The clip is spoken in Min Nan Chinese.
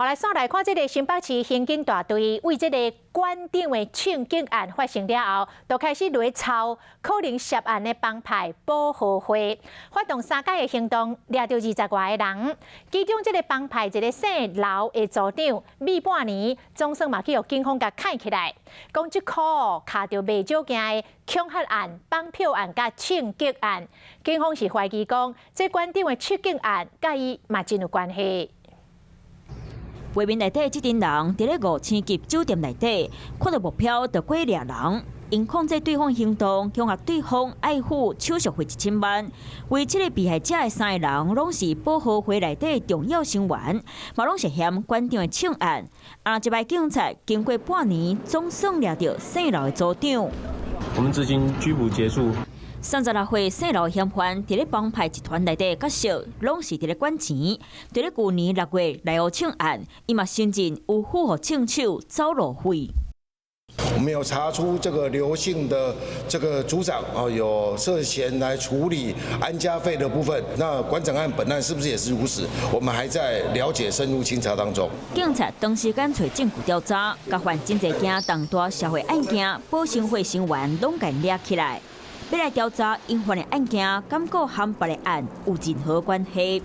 好，來煞來看這个新北市刑警大隊為這个館長的槍擊案發生了後，就開始來抄可能涉案的幫派保和會，發動三擺的行動，掠著20外个人。其中這个幫派一个姓劉的組長，覕半年，總算嘛去予警方共崁起來。講這箍敲著袂少件的恐嚇案、綁票案佮槍擊案，警方是懷疑講，這館長的槍擊案佮伊嘛真有關係。畫面內底這陣人佇咧五星級酒店內底，看著目標就過掠人，𪜶控制對方行動，恐嚇對方愛付手續費1000萬。為這个被害者的三个人，攏是保和會內底重要成員，嘛攏涉嫌館長的槍案。啊，這擺警察經過半年，總算掠著姓劉的組長。我們執行拘捕結束。36歲姓劉嫌犯，佇咧幫派集團內底角色，攏是佇咧管錢。佇咧舊年6月內湖槍案，伊嘛承認有付予槍手走路費。我們有查出這個劉姓的這個組長啊，有涉嫌來處理安家費的部分。那館長案本案是不是也是如此？我們還在了解深入清查當中。警察長時間揣證據調查，共犯真濟件重大社會案件，保生會成員攏共掠起來。欲來調查𪜶犯的案件，敢閣和別个案有任何關係？